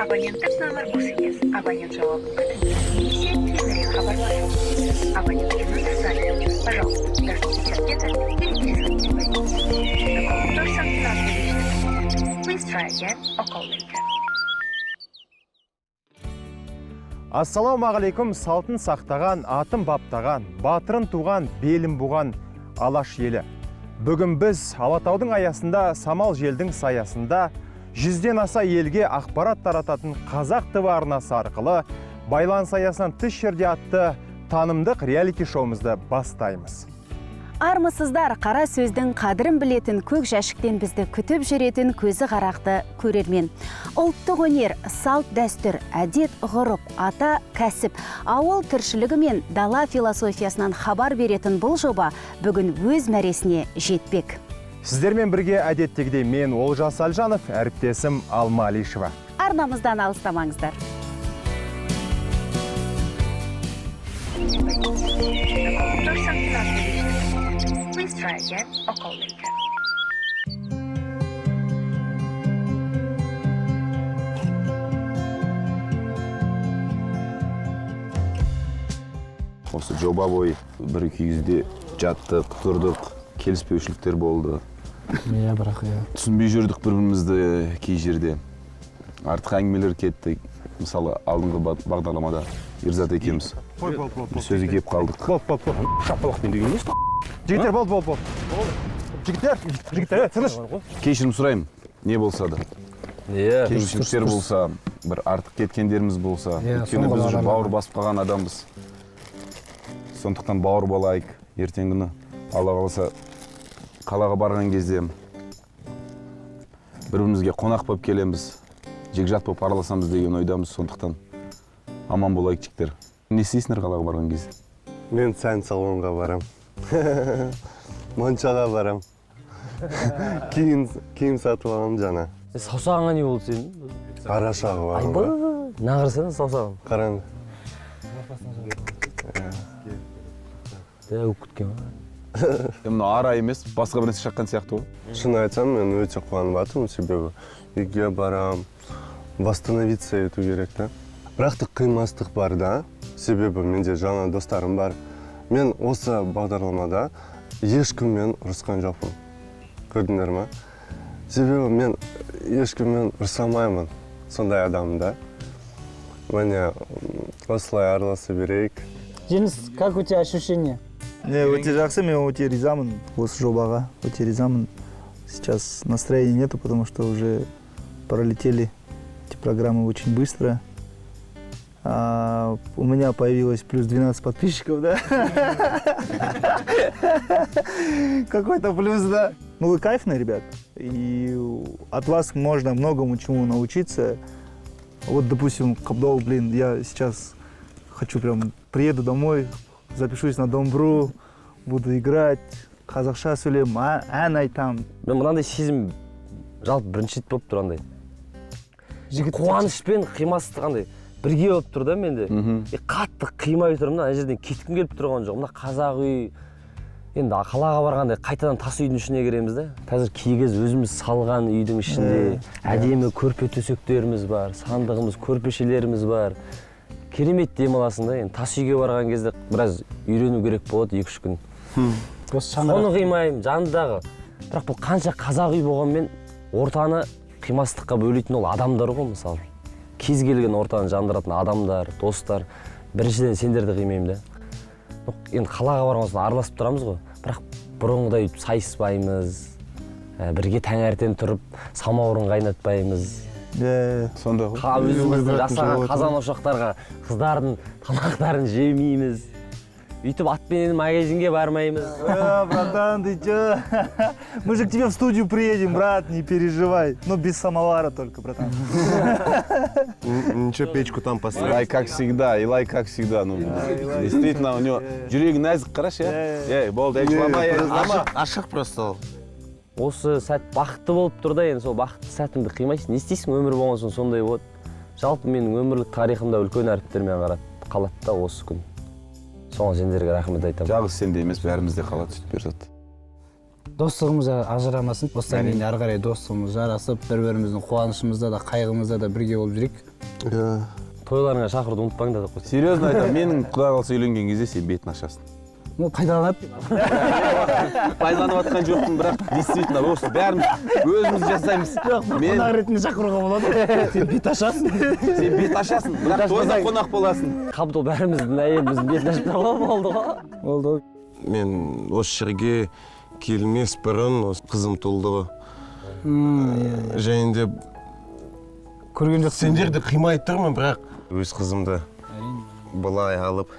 Абоненттік нөмір бос емес. Абонент жауабын күтіңіз немесе кейінірек хабарласыңыз. Абонентский номер занят. Пожалуйста, дождитесь ответа или перезвоните позднее. The call person cannot be reached at the moment. Please try again or call later. Ассалаумағалейкум, салтын сақтаған, атын баптаған, батырын туған, белін буған Алаш елі. Бүгін біз Алатаудың аясында, самал желдің саясында 100-ден аса елге ақпарат тарататын Қазақ ТВ арнасы арқылы байланыс аясынан тыс жерде атты танымдық реалити шоуымызды бастаймыз. Армысыздар, қара сөздің қадірін білетін, көк жәшіктен бізді күтіп жүретін көзі қарақты көрермен. Ұлттық өнер, салт дәстүр, әдет ғұрып, ата кәсіп, ауыл тіршілігі мен дала философиясынан хабар беретін бұл жоба бүгін өз мәресіне жетпек. Сіздермен бірге әдеттегідей мен, Олжас Әлжанов, әріптесім Алма Алишева. Арнамыздан алыстамаңыздар. The call person cannot be reached at the moment. Please try again or call later. Осы жоба бойы бір екі кезде жаттық, тұрдық, келіспеушіліктер болды. Иә, бірақ иә. Түсінбей жүрдік бір бірімізді кей жерде. Артық әңгімелер кетті. Мысалы, алдыңғы бағдарламада Ерзат екеуміз Болды, болды, болды. бір сөзге келіп қалдық. Болды, болды, болды. Шапалақпен деген несі? Жігіттер, болды, болды, болды. Жігіттер, жігіттер, тыныш. Кешірім сұраймын, не болса да. Кемшіліктер болса, бір артық кеткендеріміз болса, өйткені соңғы біз уже бағдарлама. бауыр басып қалған адамбыз. Сондықтан бауыр болайық. Ертеңгі күні Алла қаласа қалаға барған кезде бір бірімізге қонақ болып келеміз, жекжат болып араласамыз деген ойдамыз. Сондықтан аман болайық, жігіттер. Не істейсіңдер қалаға барған кезде? Мен сән салонға барам. Моншаға барам. Киім сатып аламын жаңа. Саусағыңа не болды сенің? Арашаға барам. Айбай, нағырсana саусағың. Қараңыз. Дәу кеткен ғой. Мынау ара емес, басқа бір нәрсе шаққан сияқты ғой. Шын айтсам, мен өте қуанып жатырмын, себебі үйге барам, восстановиться ету керек та. Бірақ та қимастық бар да, себебі менде жаңа достарым бар. Мен осы бағдарламада ешкіммен ұрысқан жоқпын. Көрдіңдер ма? Себебі мен ешкіммен ұрыса алмаймын. Сондай адаммын да. Міне, осылай араласа берейік. Денис, как у тебя ощущения? Не, өте жақсы, мен өте ризамын осы жобаға, өте ризамын. Сейчас настроения нету, потому что уже пролетели эти программы очень быстро. У меня появилось плюс 12 подписчиков, да? Какой-то плюс, да. Ну, вы кайфные, ребят. И от вас можно многому чему научиться. Вот, допустим, Кабдол, блин, я сейчас хочу прям, приеду домой, запишусь на домбру, буду играть, қазақша сөйлеймін, ән айтамын. Мен мынандай сезім жалпы бірінші рет болып тұр андай. Жігіт Қуаныш пен қимастық андай бірге болып тұр да менде. И қатты қимай тұрмын да, ана жерден кеткім келіп тұрған жоқ. Мына қазақ үй, енді қалаға барғанда қайтадан тас үйдің ішіне кіреміз да. Қазір кигіз өзіміз салған үйдің ішінде әдемі көрпе төсектеріміз бар, сандығымыз, көрпешелеріміз бар. Керемет демаласың да. Енді тас үйге барған кезде біраз үйрену керек болады, 2-3 күн. Осы шаңырақ. Соны қимаймын жанындағы. Бірақ бұл қанша қазақ үй болғанмен ортаны қимастыққа бөлейтін ол адамдар ғой, мысалы. Кез келген ортаны жандыратын адамдар, достар. Біріншіден сендерді қимаймын да. Енді қалаға барған соң араласып тұрамыз ғой. Бірақ бұрынғыдай өйтіп сайыспаймыз. Бірге таңертең тұрып самаурын қайнатпаймыз. Сондай ғой. Өзіміздің жасаған қазан ошақтарға қыздардың тамақтарын жемейміз. Өйтіп атпенен магазинге бармаймыз. Братан, ты чё? Мы же к тебе в студию приедем, брат, не переживай. Но без самовара только, братан. Ничего, печку там поставить. Илай, как всегда, Илай, как всегда. Ну, действительно, у него жүрегі нәзік, қарашы, иә? Ей, болды, ей, жылама, ей, жылама. Ашық просто ол. Осы сәт бақытты болып тұр да, енді сол бақытты сәтіңді қимайсың. Не істейсің, өмір болған соң сондай болады. Жалпы менің өмірлік тарихымда үлкен әріптермен қалады да осы күн. Соған сендерге рахмет айтамын. Жалғыз сенде емес, бәрімізде қалады сөйтіп, Ерзат. Достығымыз ажырамасын. Осыдан кейін ары қарай достығымыз жарасып, бір біріміздің қуанышымызда да, қайғымызда да бірге болып жүрейік. Иә. Тойларыңа шақыруды ұмытпаңдар деп қойсын. Серьезно айтамын, менің, құдай қаласа, үйленген кезде сен бетін ашасың. Ну, пайдаланып. Пайдаланып жатқан жоқпын, бірақ действительно осы бәріміз өзіміз жасаймыз. Жоқ, Мен- қонақ ретінде шақыруға болады. Сен бет ашасың. Сен бет ашасың, бірақ тойда қонақ боласың. Қабдол бәріміздің әйеліміздің бетін ашып тұр ғой, болды ғой. Болды ғой. Мен осы жерге келмес бұрын осы қызым туылды ғой. Және де көрген жоқсың. Сендерді қимай тұрмын, бірақ өз қызымды былай алып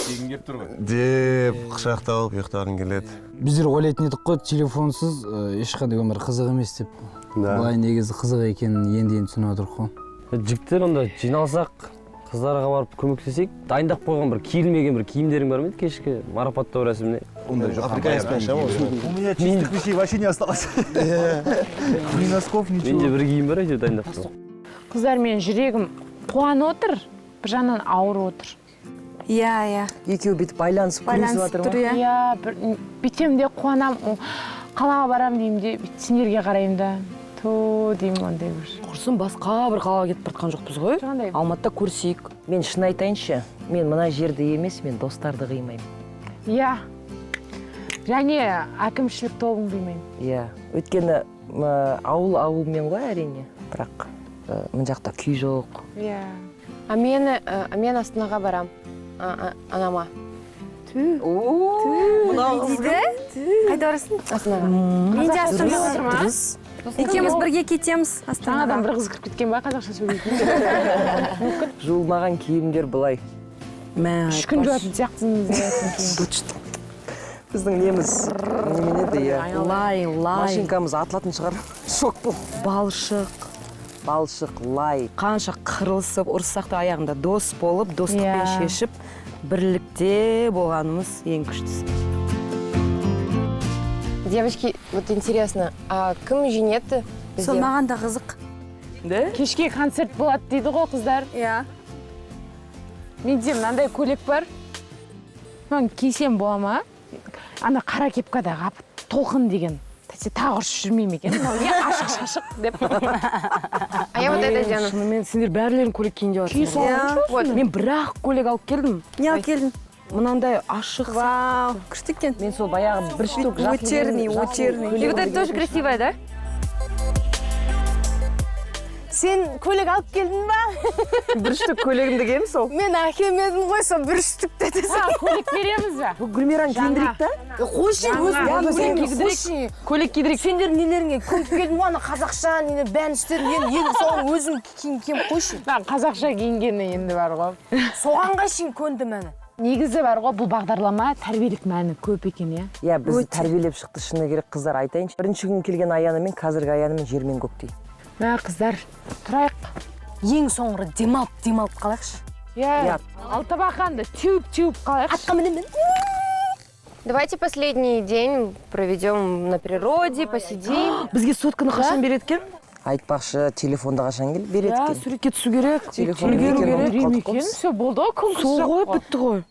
Келгің келіп тұр ғой. Деп құшақтап алып ұйықтағым келеді. Біздер ойлайтын едік қой, телефонсыз ешқандай өмір қызық емес деп. Да. Былай негізі қызық екенін енді енді түсініп отырмық қой. Жігіттер, онда жиналсақ, қыздарға барып көмектесейік. Дайындап қойған бір киілмеген бір киімдерің бар ма еді кешкі марапаттау рәсіміне? Ондай жоқ. Африканецпен ше осы. У меня чистых вещей вообще не осталось. Ни носков, ничего. Менде бір киім бар әйтеуір дайындап қойған. Қыздар, менің жүрегім қуанып отыр, бір жағынан ауырып отыр. Иә, иә. Екеуі бүйтіп байланысып, күлісіп Байланысып жатыр тұр, ма? иә. Иә, бір бүйтемін де қуанамын, қалаға барамын деймін де, бүйтіп сендерге қараймын да, ту деймін ондай бір. Құрсын, басқа бір қалаға кетіп бара жатқан жоқпыз ғой. Жаңағыдай. Алматыда көрісейік. Мен шын айтайыншы, мен мына жерді емес, мен достарды қимаймын. Иә. Және әкімшілік тобын қимаймын. Иә, өйткені ауыл ауылмен ғой әрине, бірақ мына жақта күй жоқ. Иә. А мен Астанаға барам. Анама. Мынау Не дейді? Қайда барасың? Астанаға. Мен де Астанаға. Дұрыс. Екеуміз бірге кетеміз Астанаға. Жаңадан бір қыз кіріп кеткен ба, қазақша сөйлейтін? Жуылмаған киімдер былай. Мә, 3 күн жуатын сияқтысың. Біздің неміз немене еді, иә. Лай, лай. Машинкамыз атылатын шығар. Шок бұл. Балшық. Балшық, лай. Қанша қырылысып, ұрыссақ та аяғында дос болып, достықпен Иә. шешіп, бірлікте болғанымыз ең күштісі. Девочки, вот интересно, а кім жеңеді бізде? Сол маған да қызық. Да? Кешке концерт болады дейді ғой, қыздар. Иә. Менде мынандай көйлек бар. Мынаны кисем бола ма? Ана қара кепкадағы ап толқын деген. Тәте тағы ұрысып жүрмей ме екен? Мынау не ашық шашық деп. А я вот это одену. Шынымен сендер бәрілерің көйлек киін деп Кие жатсыңдар. салған Вот, мен бір-ақ көйлек алып келдім. Не алып келдің? Мынандай ашық. Вау, күшті екен. Мен сол баяғы бір штук жасыл Өтерный, жасыл өтерный. көйлек И вот это тоже красивая, да? Сен көйлек алып келдің ба? Бір штук көйлегімді киемін сол. Мен әкелмедім ғой сол бір штукты десең. Көйлек береміз бе? Бұл Гүлмираны киіндірейік та? Қойшы, Жаңа. өзім Көйлек қойшы. Көйлек кидірейік. Сендер нелеріңе көніп келдің ғой, ана қазақша нелер бәрін істедің, енді енді соған өзің киім киім қойшы. Мына қазақша киінгені енді бар ғой. Соғанға шейін көндім әні. Негізі бар ғой, бұл бағдарлама тәрбиелік мәні көп екен, иә? Иә, бізді тәрбиелеп шықты, шыны керек, қыздар, айтайыншы. Бірінші күн келген Аянымен қазіргі Аянымен жер мен көктей. Мә, қыздар, тұрайық. Ең соңғы демалып, демалып қалайықшы. Иә. Алтыбақанды теуіп-теуіп қалайықшы. Атқа мінемін. Давайте последний день проведем на природе, посидим. Бізге сотканы қашан береді екен? Айтпақшы, телефонды қашан келіп береді Иә, екен? суретке түсу керек. Телефон Үлгеру екен, керек. ұмытып Бере ме қалдық қой екен? біз. Все, болды ғой, конкурс Сол жоқ ғой, қой. бітті ғой.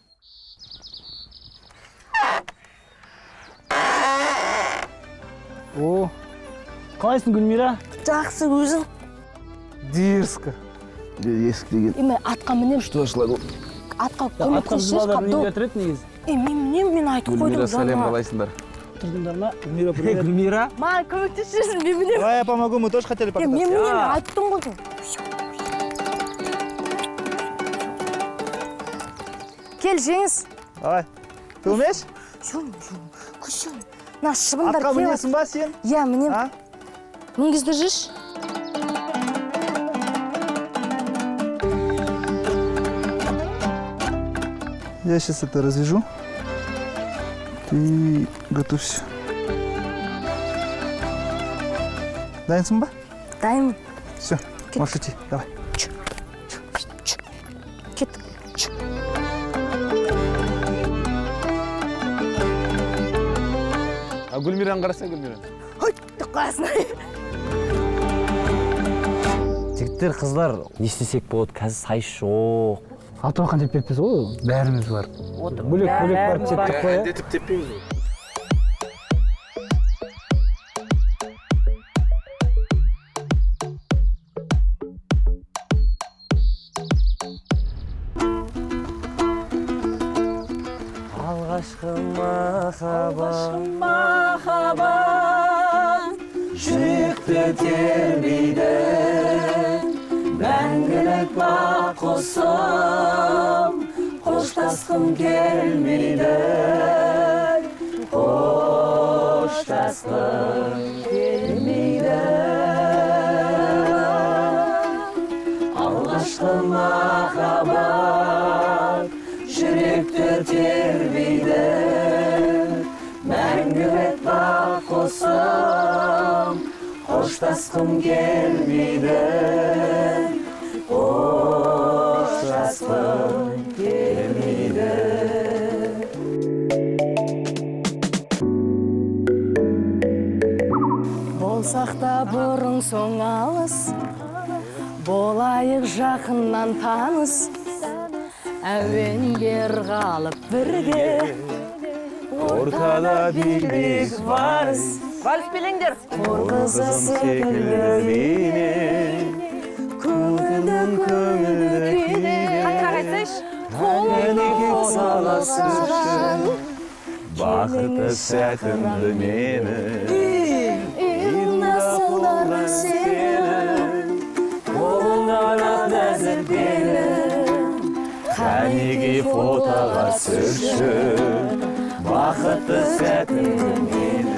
О, қалайсың, Гүлмира? Жақсы, өзің. Дерзко. Есік деген. Е, мен атқа мінемін. Что ашылады? Атқа Атқа көмектесші, балдар Қабдол. үйге отырады негізі. Е, мен мінемін, мен айтып қойдым Гүлмира, сәлем, жаңа. қалайсыңдар? Тұрдыңдар ма? Гүлмира, привет. Гүлмира. Маған көмектесші, мен мінемін. Давай я помогу, мы тоже хотели Е, покататься. мен мінемін, айттым ғой. Кел, Жеңіс. Давай. Ты умеешь? Күшім. Мына шыбындар Атқа келіп мінесің ба сен? Иә, мінемін. А? Мінгізді жүрші. Я сейчас это развяжу. Ты готовься. Дайынсың ба? Дайынмын. Все, можешь идти. Давай. Кеттік. А Гүлмираны қарасаң, Гүлмира. Деп қоясың. Жігіттер, қыздар, не істесек болады? Қазір сайыс жоқ. Алтыбақан теппеппіз ғой, бәріміз барып. Бөлек бөлек барып тептік қой, иә? Әндетіп теппейміз ғой. Алғашқы махаббат, махаббат жүректі тербейді, мәңгілік бақ құсым, қоштасқым келмейді, қоштасқым келмейді. Алғашқы махаббат жүректі тербейді, мәңгілік бақ құсым, қоштасқым келмейді, қоштасқым келмейді. Болсақ та бұрын соң алыс, болайық жақыннан таныс, әуенге ырғалып бірге, ортада билейік вальс. Вальс билеңдер. Қор қызы секілді бейне, көңілді көңілді күйде, Қаттырақ айтсайшы. қолыңды қосаласың, бақытты сәтімді мені, иығыңда қолдарың сенің, қолыңнан нәзік белің, қанеки фотоға түсірші, бақытты сәтімді мені.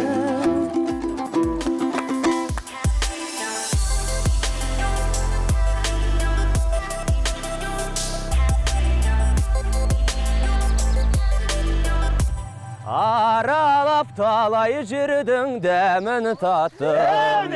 Аралап талай жердің дәмін таттым,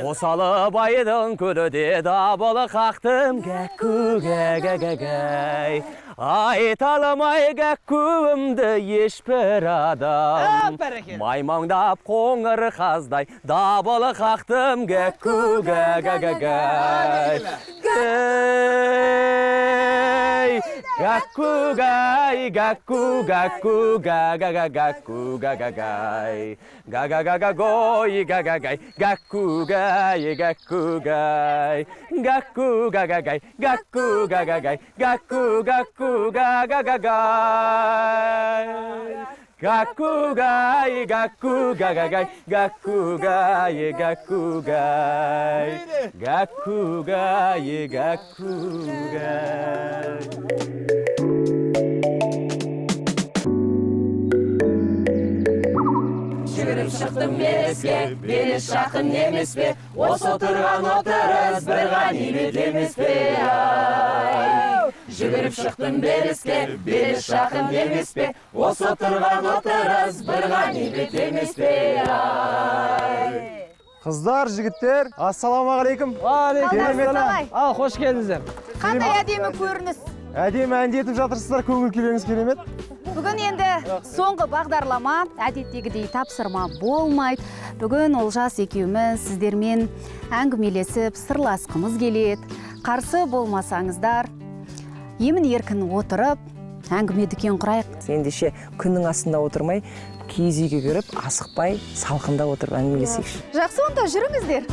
Қосалы байдың көліде дабыл қақтым, гәкку гә-гә-гә-гәй. Айта алмай гәккуімді ешбір адам, маймаңдап қоңыр қаздай дабыл қақтым, гәкку гә-гә-гә-гәй. Гәй, гәкку гәй, гәкку гәкку гә-гә-гә гәкку гә-гә-гәй. Га-га-га-га-гой, га-га-гай, гәкку гәй, гәкку гәй. Гәкку га-га-гай, гәкку га-га-гай, гәкку гәкку га-га-га-гай. Гәкку гәй, гәкку га-га-гай, гәкку гәй, гәкку гәй. Гәкку гәй, гәкку гәй. Жүгіріп шықтым белеске, белес жақын емес пе, осы отырған отырыс бір ғанибет емес пе, ай. Жүгіріп шықтым белеске, белес жақын емес пе, осы отырған отырыс бір ғанибет емес пе, ай. Қыздар, жігіттер, ассалаумағалейкум. Уағалейкум. Ал, қош келдіңіздер. Қандай әдемі көрініс. Әдемі әндетіп жатырсыздар, көңіл күйлеріңіз керемет. Бүгін енді соңғы бағдарлама, әдеттегідей тапсырма болмайды. Бүгін Олжас екеуміз сіздермен әңгімелесіп, сырласқымыз келеді. Қарсы болмасаңыздар, емін еркін отырып, әңгіме дүкен құрайық. Ендеше күннің астында отырмай, киіз үйге кіріп, асықпай, салқында отырып әңгімелесейікші. Жақсы, онда жүріңіздер.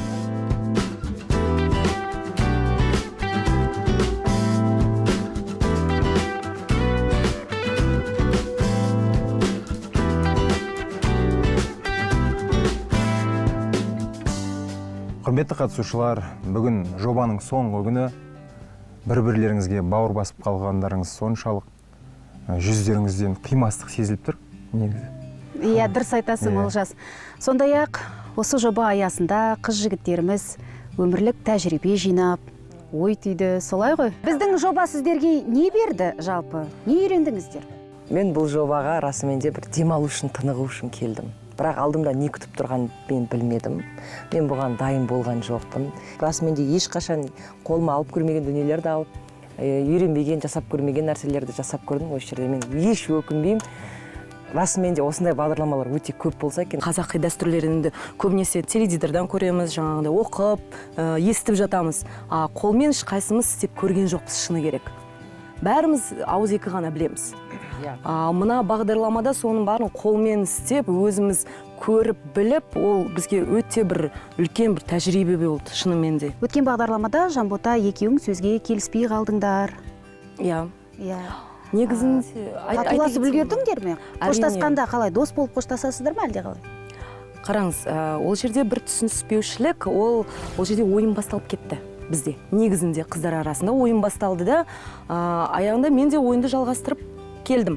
Құрметті қатысушылар, бүгін жобаның соңғы күні. Бір-бірлеріңізге бауыр басып қалғандарыңыз соншалық, жүздеріңізден қимастық сезіліп тұр негізі. Иә, дұрыс айтасың, Иә. Олжас. Сондай-ақ осы жоба аясында қыз жігіттеріміз өмірлік тәжірибе жинап, ой түйді, солай ғой. Біздің жоба сіздерге не берді жалпы? Не үйрендіңіздер? Мен бұл жобаға расымен де бір демалу үшін, тынығу үшін келдім. Бірақ алдымда не күтіп тұрғанын мен білмедім. Мен бұған дайын болған жоқпын. Расымен де ешқашан қолыма алып көрмеген дүниелерді алып, үйренбеген, жасап көрмеген нәрселерді жасап көрдім. Осы жерде мен еш өкінбеймін. Расымен де осындай бағдарламалар өте көп болса екен. Қазақи дәстүрлерін көбінесе теледидардан көреміз, жаңағыдай оқып, естіп жатамыз. А қолмен ешқайсымыз істеп көрген жоқпыз, шыны керек. Бәріміз ауыз екі ғана білеміз. Мына бағдарламада соның барын қолмен істеп, өзіміз көріп, біліп, ол бізге өте бір үлкен бір тәжірибе болды, шынымен де. Өткен бағдарламада Жанбота екеуің сөзге келіспей қалдыңдар. Иә. Иә. Негізінде Татуласып үлгердіңдер ме? Әрине. Қоштасқанда қалай, дос болып қоштасасыздар ма, әлде қалай? Қараңыз, ол жерде бір түсініспеушілік, ол жерде ойын басталып кетті бізде. Негізінде қыздар арасында ойын басталды да, аяғында мен де ойынды жалғастырып келдім.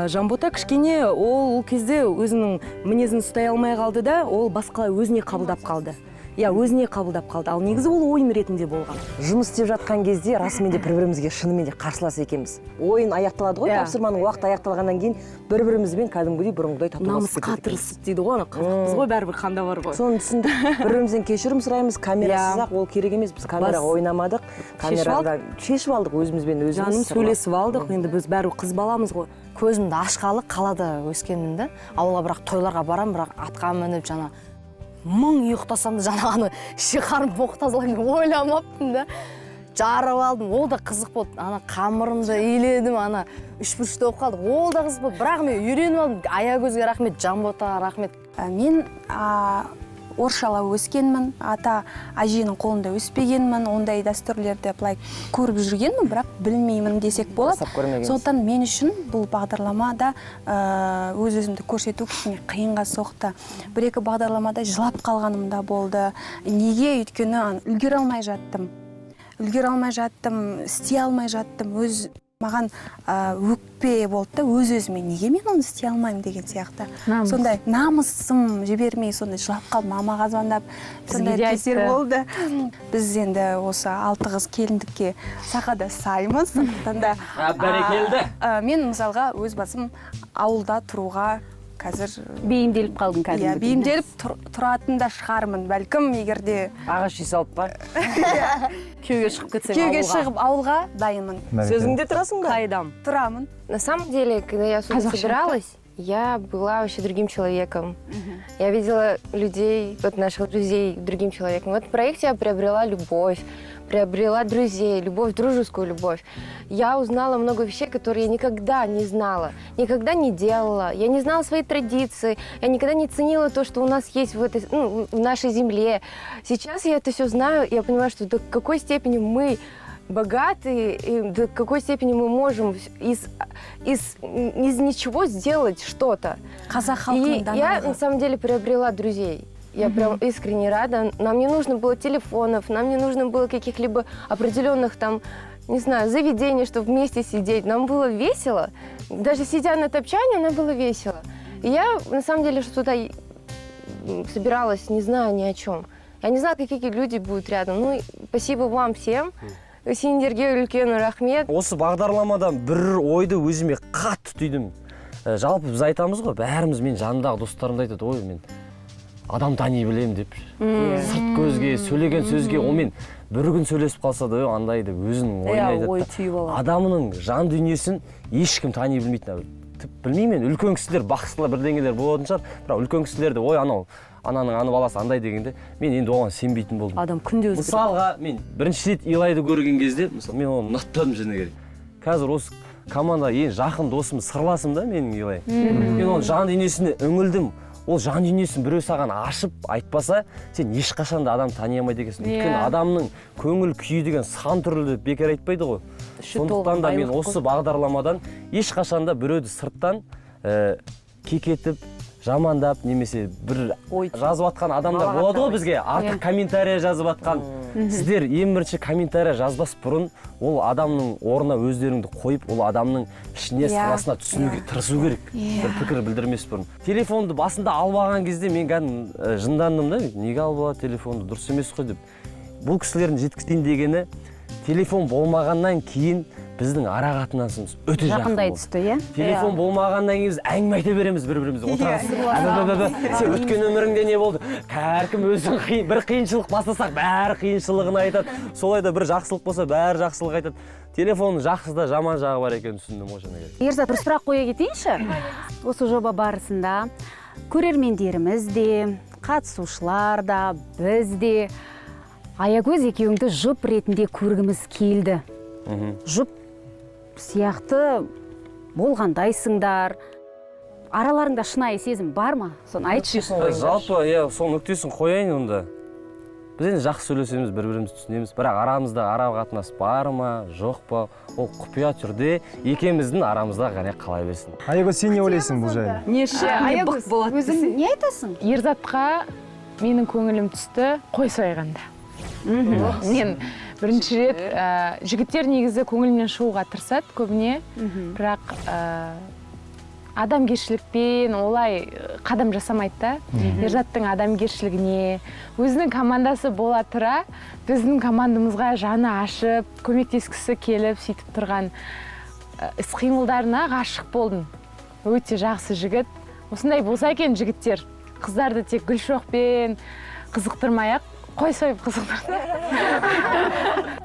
Жанбота кішкене ол кезде өзінің мінезін ұстай алмай қалды да, ол басқалай өзіне қабылдап қалды. Иә, өзіне қабылдап қалды. Ал негізі ол ойын ретінде болған. Жұмыс істеп жатқан кезде расымен де бір-бірімізге шынымен де қарсылас екенбіз. Ойын аяқталады ғой, тапсырманың уақыты аяқталғаннан кейін бір-бірімізбен кәдімгідей бұрынғыдай татуласып Намысқа тырысып дейді ғой, ана қазақпыз ғой, бәрібір қанда бар ғой. Соны түсіндік. Бір-бірімізден кешірім сұраймыз, камерасыз ақ ол керек емес, біз камераға ойнамадық. Камерада шешіп алдық өзімізбен өзіміз. Жаным, сөйлесіп алдық, енді біз бәрібір қыз баламыз ғой. Көзімді ашқалы қалада өскенмін да, ауылға бірақ тойларға барам, бірақ атқа мініп жаңа мың ұйықтасам да жаңағыны ішек-қарным боқ тазалаймын деп ойламаппын да. Жарып алдым, ол да қызық болды. Ана қамырымды иледім, ана үшбұрышты болып қалдық, ол да қызық болды. Бірақ мен үйреніп алдым. Аягөзге рахмет, Жанботаға рахмет. Мен орысшалау өскенмін, ата әженің қолында өспегенмін, ондай дәстүрлерді былай көріп жүргенмін, бірақ білмеймін десек болады. Сондықтан мен үшін бұл бағдарламада өз өзімді көрсету кішкене қиынға соқты. Бір-екі бағдарламада жылап қалғаным да болды. Неге? Өйткені үлгере алмай жаттым. Үлгере алмай жаттым, істей алмай жаттым. Өз маған өкпе болды да, өз өзіме неге мен оны істей алмаймын деген сияқты. Намыс. Сондай намысым жібермей, сондай жылап қалдым, мамаға звондап, сондай кездер болды. Біз енді осы алты қыз келіндікке сақада саймыз, сондықтан да, Бәрекелді. Мен мысалға өз басым ауылда тұруға қазір бейімделіп қалдың кәдімгідей. Иә, бейімделіп тұратын да шығармын, бәлкім, егер де ағаш үй салып па? Күйеуге шығып кетсең, күйеуге ауылға. шығып ауылға дайынмын. Сөзіңде тұрасың ба? Қайдам? Тұрамын. На самом деле, когда я сюда собиралась, я была вообще другим человеком. Я видела людей, вот наших друзей, другим человеком. В этом проекте я приобрела любовь, приобрела друзей, любовь, дружескую любовь. Я узнала много вещей, которые я никогда не знала, никогда не делала. Я не знала свои традиции, я никогда не ценила то, что у нас есть в этой, ну, в нашей земле. Сейчас я это все знаю, и я понимаю, что до какой степени мы богаты, и до какой степени мы можем из ничего сделать что-то. Қазақ И халқының я даналығы. на самом деле приобрела друзей. Я прям искренне рада. Нам не нужно было телефонов, нам не нужно было каких-либо определенных там, не знаю, заведений, чтобы вместе сидеть. Нам было весело. Даже сидя на топчане, нам было весело. И я на самом деле что-то собиралась, не знаю ни о чем. Я не знала, какие люди будут рядом. Ну, спасибо вам всем. Сендерге үлкен рахмет. Осы бағдарламадан бір ойды өзіме қатты түйдім. Жалпы біз айтамыз ғой, бәріміз, мен жанымдағы достарым да айтады, ой, мен адам тани білемін деп. Сырт көзге, сөйлеген сөзге, онымен бір күн сөйлесіп қалса да, андай деп өзінің ойын айтады. Ой түйіп алады. Адамның жан дүниесін ешкім тани білмейтін. Білмеймін мен, үлкен кісілер, бақсылар бірдеңелер болатын шығар, бірақ үлкен кісілерді, ой, анау, ананың аны баласы андай дегенде, мен енді оған сенбейтін болдым. Адам күнде өзгереді. Мысалға, мен бірінші рет Илайды көрген кезде, мысалы, мен оны ұнатпадым шыны керек. Қазір осы команда ең жақын досым, сырласым да менің Илай. Мен оның жан дүниесіне үңілдім. Ол жан дүниесін біреу саған ашып айтпаса, сен ешқашан да адам тани алмайды екенсің. Өйткені адамның көңіл күйі деген сан түрлі деп бекер айтпайды ғой. Сондықтан да мен осы бағдарламадан ешқашан да біреуді сырттан кекетіп, жамандап, немесе бір жазып атқан адамдар болады ғой бізге, артық комментария жазып атқан. Сіздер ең бірінші комментария жазбас бұрын ол адамның орнына өздеріңді қойып, ол адамның ішіне, сырасына түсінуге тырысу керек. Бір пікір білдірмес бұрын. Телефонды басында алып алған кезде мен кәдімгі жындандым да, неге алып алады телефонды, дұрыс емес қой деп. Бұл кісілердің жеткізейін дегені, телефон болмағаннан кейін біздің ара қатынасымыз өте жақын Жақындай болды. түсті, иә? Телефон болмағаннан кейін біз әңгіме айта береміз бір-бірімізге, отырамыз. Сен өткен өміріңде не болды? Әркім өзінің бір қиыншылық бастасақ, бәрі қиыншылығын айтады. Солай да бір жақсылық болса, бәрі жақсылық айтады. Телефонның жақсы да жаман жағы бар екенін түсіндім ғой шыны керек. Ерзат, бір сұрақ қоя кетейінші. Осы жоба барысында көрермендеріміз де, қатысушылар да, біз де Аягөз екеуіңді жұп ретінде көргіміз келді. Жұп сияқты болғандайсыңдар. Араларыңда шынайы сезім бар ма? Соны айтшы. Жалпы, иә, сол нүктесін қояйын онда. Біз енді жақсы сөйлесеміз, бір бірімізді түсінеміз, бірақ арамызда ара қатынас бар ма, жоқ па, ол құпия түрде екеуміздің арамызда ғана қала берсін. Аягөз, сен не ойлайсың бұл жайлы? Не шық, не Аягөз, бық болады. Өзің не айтасың? Ерзатқа менің көңілім түсті қой сойғанда. Мен бірінші рет жігіттер негізі көңілімнен шығуға тырысады көбіне, бірақ адамгершілікпен олай қадам жасамайды да. Ерзаттың адамгершілігіне, өзінің командасы бола тұра, біздің командамызға жаны ашып, көмектескісі келіп, сөйтіп тұрған іс қимылдарына ғашық болдым. Өте жақсы жігіт. Осындай болса екен жігіттер. Қыздарды тек гүлшоқпен қызықтырмай ақ, қой сойып қызықтырды.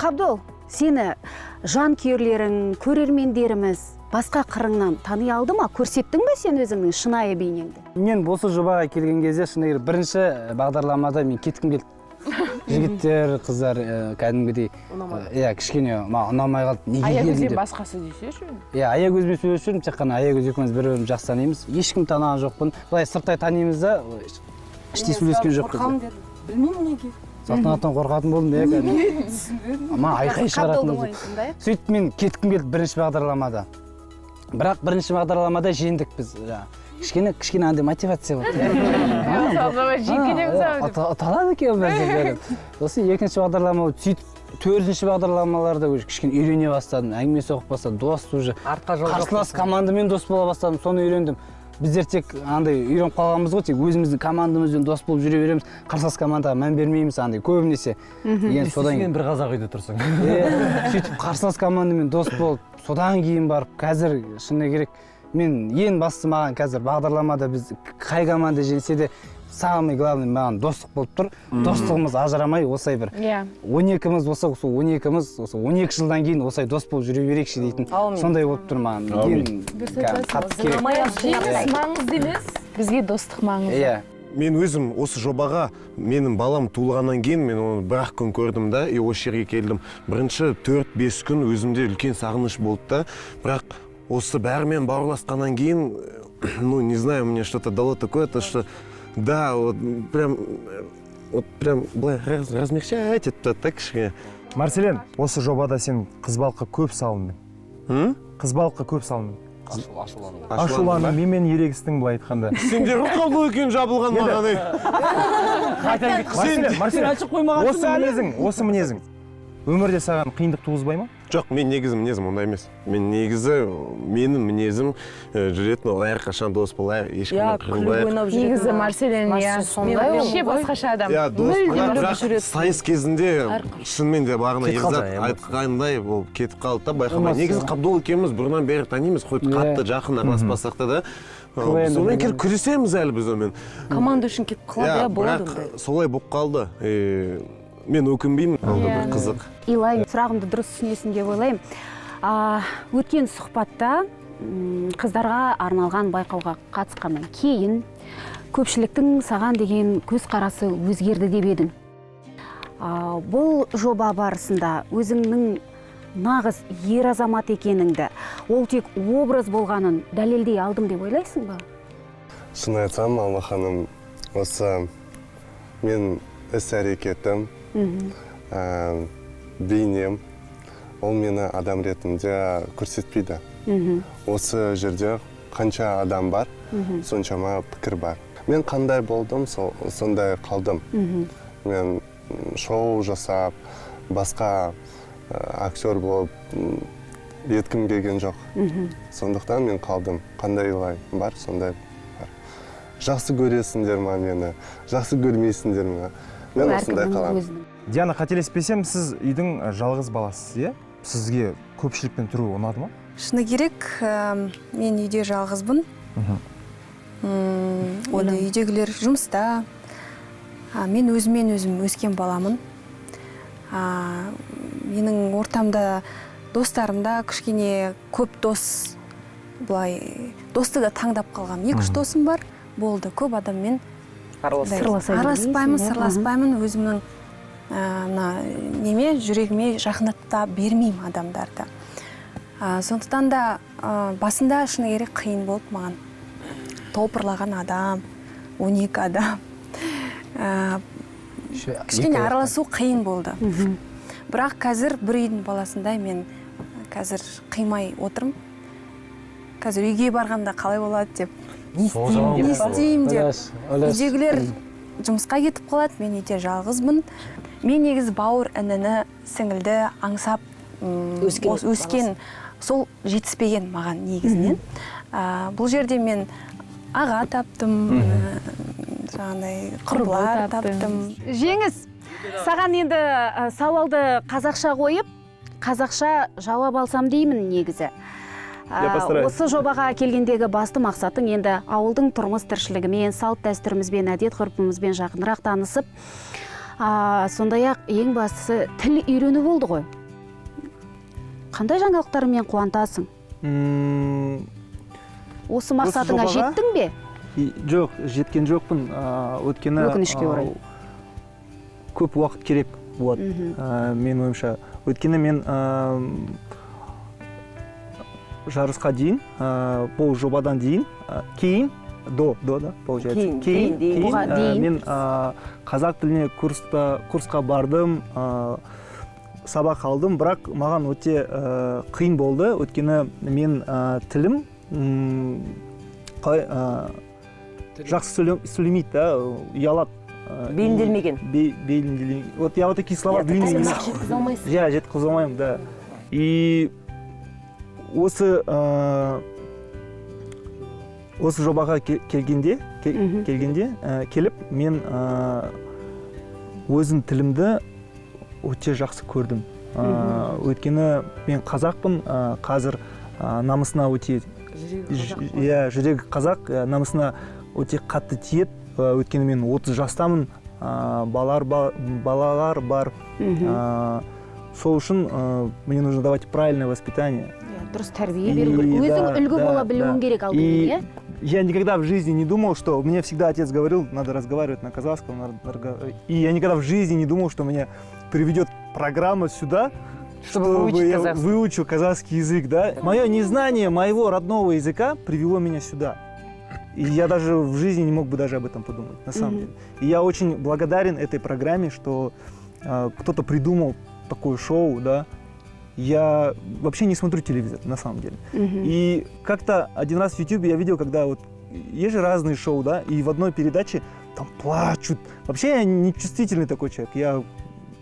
Қабдол, сені жанкүйерлерің, көрермендеріміз басқа қырыңнан тани алды ма? Көрсеттің бе сен өзіңнің шынайы бейнеңді? Мен осы жобаға келген кезде, шыны керек, бірінші бағдарламада мен кеткім келді. Жігіттер, қыздар кәдімгідей иә, кішкене маған ұнамай қалды, неге келдім Аягөзден деп. Басқасы десеші. Иә, Аягөзбен сөйлесіп жүрмін, тек қана Аягөз екеуміз бір бірімізді жақсы танимыз. Ешкім таныған жоқпын. Былай сырттай танимыз да, іштей сөйлескен жоқпыз. Қорқамын дедім. Білмеймін неге. Салтанаттан қорқатын болдым иә кәдімгі. Түсінбедім. Маған айқай шығаратын Қабдолдың болды. ойын тыңдайық. Сөйтіп мен кеткім келді бірінші бағдарламада. Бірақ бірінші бағдарламада жеңдік біз жаңағы. Кішкене кішкене андай мотивация болды. Жеңіп кетеміз ау деп. Ұталады екен біз деп. Сосын екінші бағдарлама болды. Сөйтіп төртінші бағдарламаларда уже кішкене үйрене бастадым, әңгіме соғып бастадым, дос уже. Артқа жол жоқ. Қарсылас командамен дос бола бастадым, соны үйрендім. Біздер тек андай үйреніп қалғанбыз ғой, тек өзіміздің командамызбен дос болып жүре береміз, қарсылас командаға мән бермейміз андай көбінесе. Енді содан кейін бір қазақ үйде тұрсаң. Иә, сөйтіп қарсылас командамен дос болып, содан кейін барып қазір, шыны керек, мен ең басты маған қазір бағдарламада біз қай команда жеңсе де, самый главный маған достық болып тұр. Достығымыз ажырамай осылай бір 12-міз болсақ, сол 12-міз осы 12 жылдан кейін осылай дос болып жүре берейікші дейтін Аумин. Сондай болып тұр маған. Аумин. Ең қатты керек. Жеңіс маңызды емес, бізге достық маңызды. Иә. Мен өзім осы жобаға, менің балам туылғаннан кейін мен оны бір ақ күн көрдім да, и осы жерге келдім. Бірінші 4-5 күн өзімде үлкен сағыныш болды да, бірақ осы бәрімен бауырласқаннан кейін, ну, не знаю, мне что-то дало такое, то что, да, вот прям, вот прям былай размягчать етті да кішкене. Марселен, осы жобада сен қызбалыққа көп салындың. М? Қызбалыққа көп салындың. Ашуландым. Ашуландың, менімен ерегістің, былай айтқанда. Сендер ғой Қабдол екеуің жабылған маған, ей. Марселен, Марселен, Ашып қоймағансың осы әлі. мінезің, осы мінезің өмірде саған қиындық туғызбай ма? Жоқ, мен негізі мінезім ондай емес. Мен негізі, менің мінезім жүретін ол әрқашан дос болайық, ешкіммен Иә, күліп қырылмайық. ойнап жүретін. Негізі Марселен, иә, Марсель сондай вообще ғой. Басқаша адам. Иә, дос Мүлдем болайық, басқа. бірақ сайыс кезінде шынымен де бағана Кетіп қалды Ерзат жаңа айтқандай болып кетіп қалды да байқамай. Эмоция. Негізі Қабдол екеуміз бұрыннан бері танимыз, хоть қатты жақын араласпасақ та да. КВН-де Сонымен бірге. Келіп күресеміз әлі біз онымен. Команда үшін кетіп қалады, Иә, иә, болады бірақ ондай. Солай болып қалды. Мен өкінбеймін, ол да бір қызық. Илай, сұрағымды дұрыс түсінесің деп ойлаймын. Өткен сұхбатта қыздарға арналған байқауға қатысқаннан кейін көпшіліктің саған деген көзқарасы өзгерді деп едің. Бұл жоба барысында өзіңнің нағыз ер азамат екеніңді, ол тек образ болғанын дәлелдей алдым деп ойлайсың ба? Шын айтсам, Алма ханым, осы мен іс әрекетім, бейнем, ол мені адам ретінде көрсетпейді. Осы жерде қанша адам бар, соншама пікір бар. Мен қандай болдым, сол, сондай қалдым. Мен шоу жасап, басқа актер болып еткім келген жоқ. Сондықтан мен қалдым. Қандай бар, сондай бар. Жақсы көресіңдер ма мені, жақсы көрмейсіңдер ме? Мен Ол осындай әркімнің қаламын. өзінің. Диана, қателеспесем, сіз үйдің жалғыз баласысыз, иә? Сізге көпшілікпен тұру ұнады ма? Шыны керек, мен үйде жалғызбын. Енді үйдегілер жұмыста. Мен өзімен өзім өскен баламын. Менің ортамда достарым да кішкене көп дос, былай досты да таңдап қалғам. Екі үш досым бар, болды. Көп адаммен Араласпайсың. Сырласа араласпаймын, бермейсің, иә? сырласпаймын. Өзімнің мына неме жүрегіме жақындата бермеймін адамдарды. Сондықтан да басында шыны керек қиын болды маған. Топырлаған адам, 12 адам. Кішкене араласу қиын болды, бірақ қазір бір үйдің баласындай мен қазір қимай отырмын. Қазір үйге барғанда қалай болады деп, не істеймін не деп па? істеймін деп. Ойлашы, ойлашы. Үйдегілер жұмысқа кетіп қалады, мен үйде жалғызбын. Мен негізі бауыр, ініні, сіңілді аңсап өскен өскен, сол жетіспеген маған негізінен. Бұл жерде мен аға таптым, жаңағыдай құрбылар таптым. Жеңіс, саған енді сауалды қазақша қойып, қазақша жауап алсам деймін негізі. Я постараюсь. Осы жобаға келгендегі басты мақсатың енді ауылдың тұрмыс тіршілігімен, салт дәстүрімізбен, әдет ғұрпымызбен жақынырақ танысып, сондай ақ ең бастысы тіл үйрену болды ғой. Қандай жаңалықтармен қуантасың? Осы мақсатыңа жобаға? жеттің бе? Жоқ, жеткен жоқпын, өйткені Өкінішке орай. Көп уақыт керек болады, менің ойымша. Өйткені мен жарысқа дейін, бұл жобадан дейін, кейін, до, да, получается. Кейін, кейін, дейін. Бұған дейін. Мен қазақ тіліне курсқа бардым, сабақ алдым, бірақ маған өте қиын болды, өйткені мен тілім қалай жақсы сөйлемейді да, ұялады. Бейімделмеген. Бейімделмеген. Вот я вот такие слова Иә, длинные не қазақша жеткізе алмайсың. Иә, жеткізе алмаймын, да. И осы жобаға келгенде келіп мен өзім тілімді өте жақсы көрдім. Өйткені мен қазақпын, қазір намысына өте иә, жүрегі қазақ, намысына өте қатты тиеді. Өйткені мен 30 жастамын, балалар бар. Сол үшін мне нужно давать правильное воспитание. Иә, дұрыс тәрбие беру керек. Өзің үлгі бола білуің керек алдымен, иә? Я никогда в жизни не думал, что... Мне всегда отец говорил, надо разговаривать на казахском. Надо и я никогда в жизни не думал, что меня приведет программа сюда, чтобы чтобы выучить я казахский. выучил казахский язык, да? Мое незнание моего родного языка привело меня сюда. И я даже в жизни не мог бы даже об этом подумать, на самом Мгм. деле. И я очень благодарен этой программе, что кто-то придумал такое шоу, да. Я вообще не смотрю телевизор, на самом деле. Мгм. И как-то один раз в YouTube я видел, когда вот есть же разные шоу, да, и в одной передаче там плачут. Вообще я не чувствительный такой человек.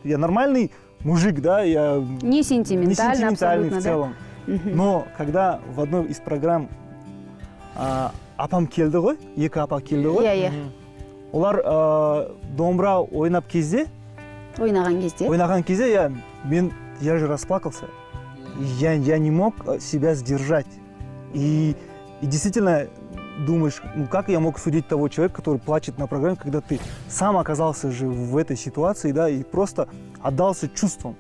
Я нормальный мужик, да, я Не сентиментальный, не сентиментальный абсолютно, в целом. Да? Мгм. Но когда в одной из программ апам келді ғой, екі апа келді ғой. Иә, иә. Олар домбыра ойнап кезде, Ойнаған кезде. Ойнаған кезде я же расплакался. Я не мог себя сдержать. И действительно думаешь, ну как я мог судить того человека, который плачет на программе, когда ты сам оказался же в этой ситуации, да, и просто отдался чувствам.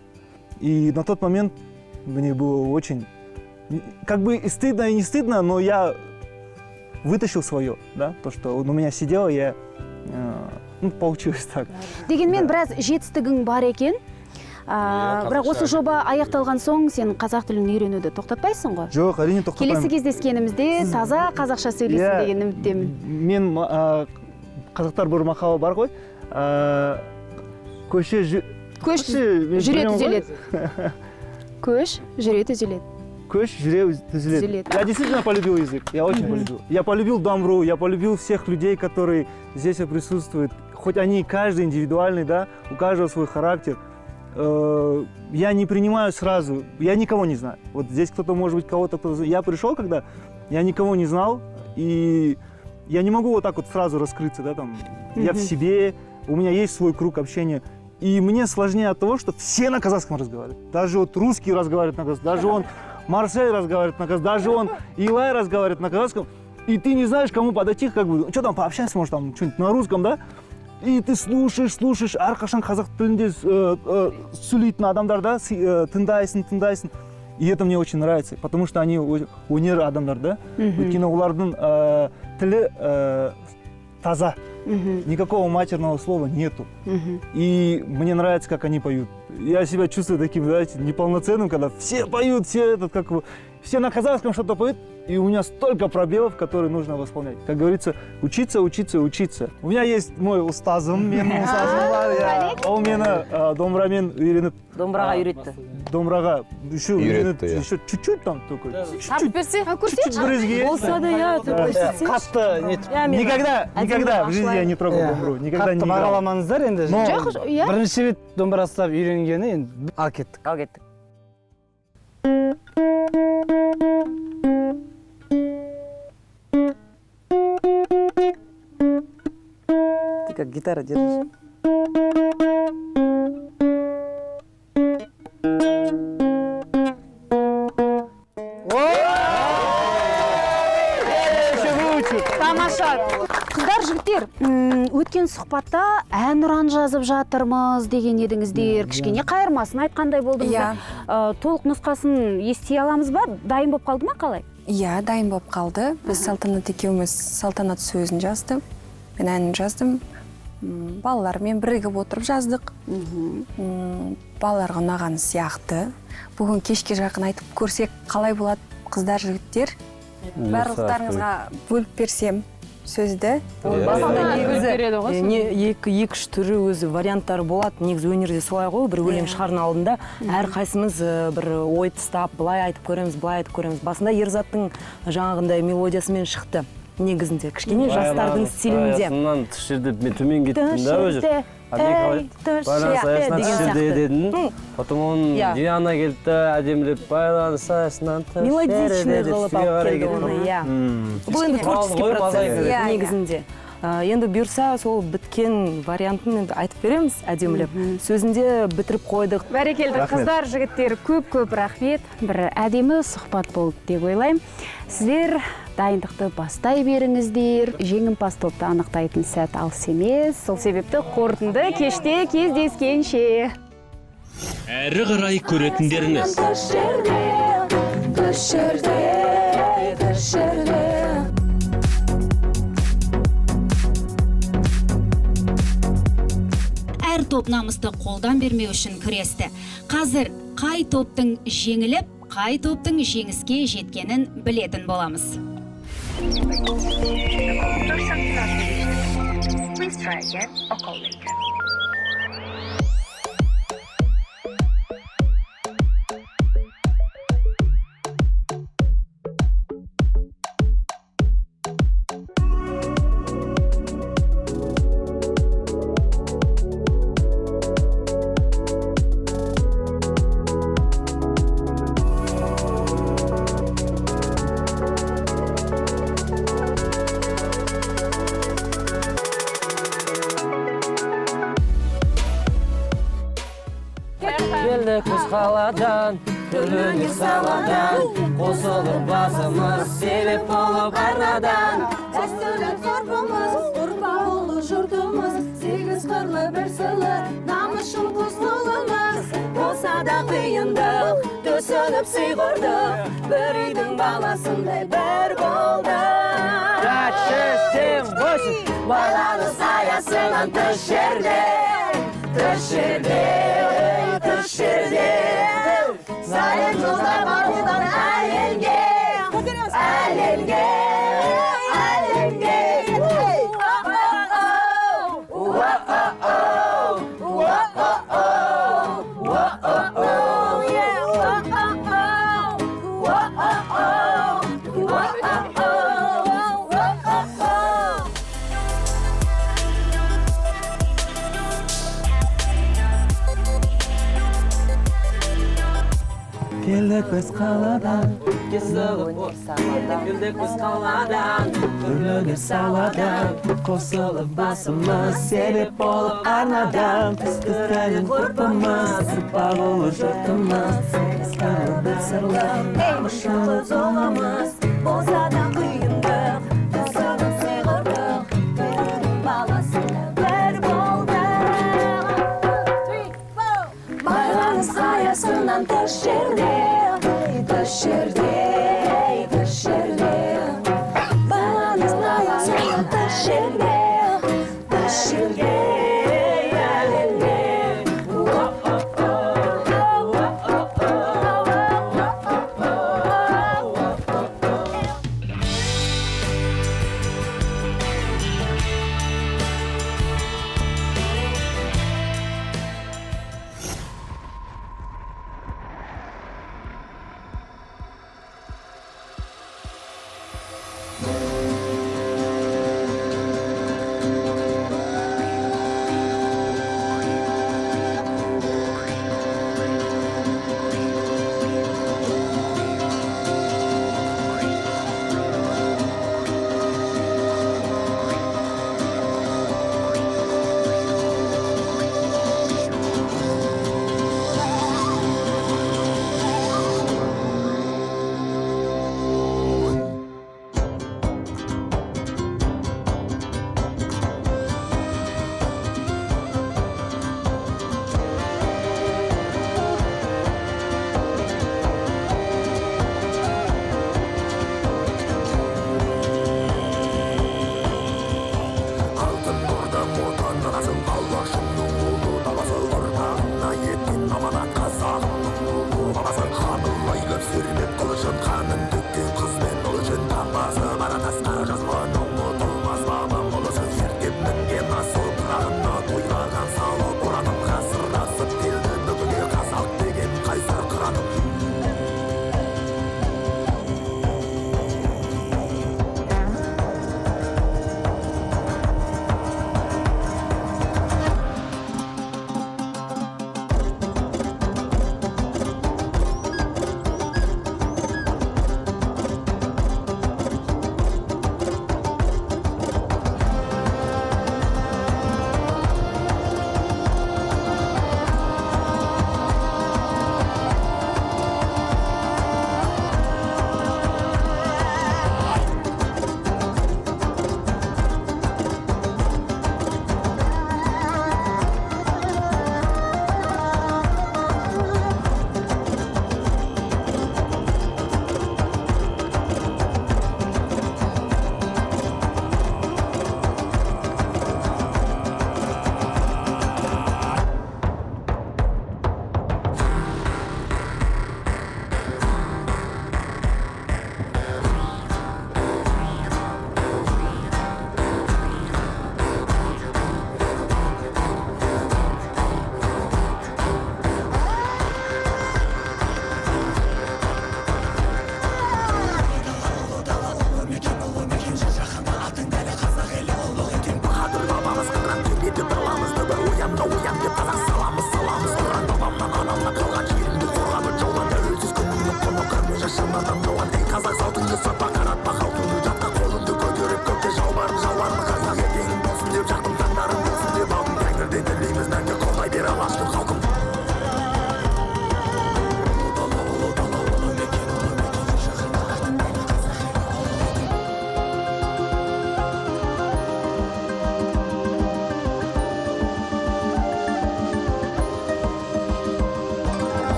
И на тот момент мне было очень, как бы и стыдно, и не стыдно, но я вытащил свое, да, то, что у меня сидело, я, ну, получилось так. Дегенмен біраз жетістігің бар екен. Иә, Бірақ осы қазақша жоба аяқталған соң сен қазақ тілін үйренуді тоқтатпайсың ғой? Жоқ, әрине тоқтатпаймын. Келесі кездескенімізде таза қазақша сөйлейсің Иә. деген үміттемін. Мен қазақтар бір мақал бар ғой. Көше Көш мен жүре білемін ғой. түзеледі. Көш жүре түзеледі. Көш жүре түзеледі. Түзеледі. Я действительно полюбил язык. Я очень полюбил. Я полюбил домбру, я полюбил всех людей, которые здесь присутствуют. Хоть они каждый индивидуальный, да, у каждого свой характер. Я не принимаю сразу, я никого не знаю. Вот здесь кто-то, может быть, кого-то, кто-то. Я пришел, когда я никого не знал, и я не могу вот так вот сразу раскрыться, да, там. Я в Мгм. себе, у меня есть свой круг общения. И мне сложнее от того, что все на казахском разговаривают. Даже вот русские разговаривают на казахском, даже он Марсель разговаривает на казахском, даже он Илай разговаривает на казахском. И ты не знаешь, кому подойти, как бы, что там, пообщаемся, может, там, что-нибудь на русском, да? И ты слушаешь, слушаешь, әрқашан қазақ тілінде сөйлейтін адамдар, да, тыңдайсың, тыңдайсың. И это мне очень нравится, потому что они өнер адамдар, да? Мгм. Өйткені олардың тілі таза. Мгм. Никакого матерного слова нету. Мгм. И мне нравится, как они поют. Я себя чувствую таким, знаете, неполноценным, когда все поют, все этот, как его, Все на казахском что-то поют, и у меня столько пробелов, которые нужно восполнять. Как говорится, учиться, учиться, учиться. У меня есть мой ұстазым, менің ұстазым бар, иә. Ол мені домбырамен үйреніп... Домбыраға үйретті. Домбыраға еще Үйретті, үйреніп, иә. Еще чуть-чуть там только. Тартып Чуть-чуть. берсе. Чуть-чуть брызги есть. Болса да, иә, Да. Қатты нетіп. Иә, мен Никогда, әдемі никогда в жизни я не трогал Иә. домбыру. Никогда не Қатты играл. бағаламаңыздар енді. Но- Жоқ, иә. Бірінші рет домбыра ұстап үйренгені енді, ал кеттік. Ал кеттік. Ты как гитара держишь. Еще выучу. Тамаша! Қыздар, жігіттер, өткен сұхбатта әнұран жазып жатырмыз деген едіңіздер, кішкене қайырмасын айтқандай болдыңыздар. Иә. Толық нұсқасын ести аламыз ба? Дайын болып қалды ма, қалай? Иә, дайын болып қалды. Біз Салтанат екеуміз, Салтанат сөзін жазды, мен әнін жаздым. Балалармен бірігіп отырып жаздық. Балаларға ұнаған сияқты. Бүгін кешке жақын айтып көрсек қалай болады, қыздар, жігіттер? Барлықтарыңызға бөліп берсем сөзді. Басында негізі Береді ғой. Не, екі үш түрі өзі варианттары болады. Негізі өнерде солай ғой, бір өлең шығардың алдында әрқайсымыз бір ой тастап, былай айтып көреміз, былай айтып көреміз. Басында Ерзаттың жаңағындай мелодиясымен шықты. Негізінде кішкене жастардың стилінде. Аясынан тыс жерде мен төмен кеттім да Тыс өзі. жерде, А мен қалай? ей, тыс Байланыс жерде аясынан тыс деген жерде сияқты. дедім. Потом оның Иә. Диана келді да, әдемілеп байланыс аясынан тыс Мелодичный жерде деп қылып үстіге алып қарай келді кеттім. оны, иә. Бұл енді Кішкене творческий ғой, процесс мозаика. Иә, иә. негізінде. Енді бұйырса, сол біткен вариантын енді айтып береміз әдемілеп. Сөзінде бітіріп қойдық. Бәрекелді, Рахмет. қыздар, жігіттер, көп-көп рахмет. Бір әдемі сұхбат болды деп ойлаймын. Сіздер дайындықты бастай беріңіздер. Жеңімпаз топты анықтайтын сәт алыс емес. Сол себепті қорытынды кеште кездескенше. Әрі қарай көретіндеріңіз. Тыс жерде, тыс жерде, тыс жерде. Әр топ намысты қолдан бермеу үшін күресті. Қазір қай топтың жеңіліп, қай топтың жеңіске жеткенін білетін боламыз. The call person is not reached. Please try again or call later. Келдік біз қаладан, түрлі саладан, қосылып басымыз, себеп болып арнадан. Дәстүрлі ғұрпымыз, ұрпақ ұлы жұртымыз, сегіз қырлы бір сырлы, намысшыл қос ұлымыз. Болса да қиындық, түсініп сый құрдық, бір үйдің баласындай бір болдық. 5, 6, 7, 8. Байланыс аясынан тыс жерде, тыс жерде, тыс жерде. Сәлем жолдар барудан әлемге, әлемге, әлемге. Уа-о-о, уа-о-о, уа-о-о, уа-о-о, уа-о-о, уа-о-о. Келдік біз қаладан, келдік біз қаладан, түрлі саладан, қосылып басымыз, себеп болып арнадан. Дәстүрлі ғұрпымыз, ұрпақ ұлы жұртымыз, сегіз қырлы бір сырлы, намысшыл қыз ұлымыз. Болса да қиындық, түсініп сый құрдық, бір үйдің баласында бір болдық. Байланыс аясынан тыс жерде, тыс жерде, тыс жерде. Байланыс аясынан тыс жерде, тыс жерде, әлемде. Уа-о-о, уа-о-о, уа-о-о,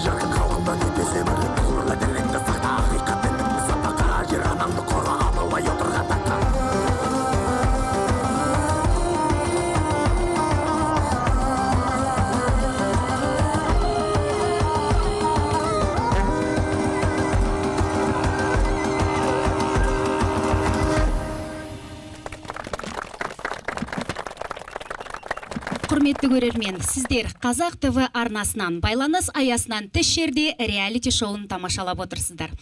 Жарқын халқымда нетпесе бір. Ғұрлы тіліңді сақта, ақиқат дініңді сатпа. Қара жер анаңды қорға, абылай отырған таққа. Құрметті көрермен, сіздер Қазақ ТВ арнасынан байланыс аясынан тыс жерде реалити шоуын тамашалап отырсыздар.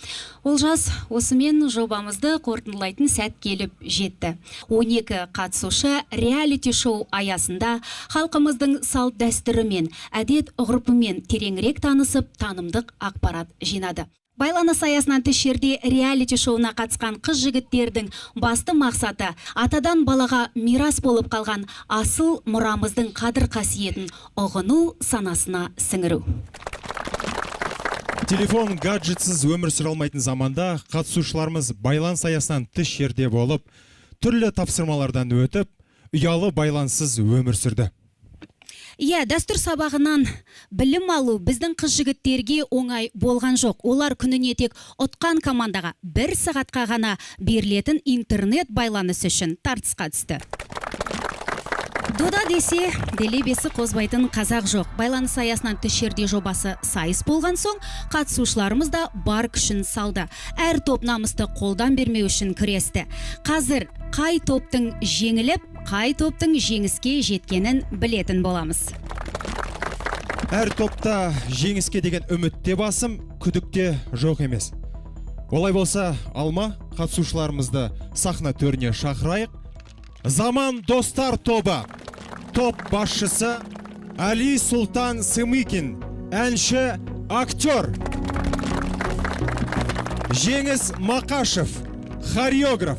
Олжас, осымен жобамызды қорытындылайтын сәт келіп жетті. 12 қатысушы реалити шоу аясында халқымыздың салт дәстүрімен, әдет ғұрпымен тереңірек танысып, танымдық ақпарат жинады. Байланыс аясынан тыс жерде реалити шоуына қатысқан қыз жігіттердің басты мақсаты атадан балаға мирас болып қалған асыл мұрамыздың қадір қасиетін ұғыну, санасына сіңіру. Телефон гаджетсіз өмір сүре алмайтын заманда қатысушыларымыз байланыс аясынан тыс жерде болып, түрлі тапсырмалардан өтіп, ұялы байланыссыз өмір сүрді. Иә, дәстүр сабағынан білім алу біздің қыз жігіттерге оңай болған жоқ. Олар күніне тек ұтқан командаға бір сағатқа ғана берілетін интернет байланыс үшін тартысқа түсті. Дода десе, делебесі қозбайтын қазақ жоқ. Байланыс аясынан тыс жерде жобасы сайыс болған соң, қатысушыларымыз да бар күшін салды. Әр топ намысты қолдан бермеу үшін күресті. Қазір қай топтың жеңіліп, қай топтың жеңіске жеткенін білетін боламыз. Әр топта жеңіске деген үміт те басым, күдік те жоқ емес. Олай болса, Алма, қатысушыларымызды сахна төріне шақырайық. Заман достар тобы. Топ басшысы Али Сұлтан Сымыкин, әнші, актер. Жеңіс Мақашев, хореограф.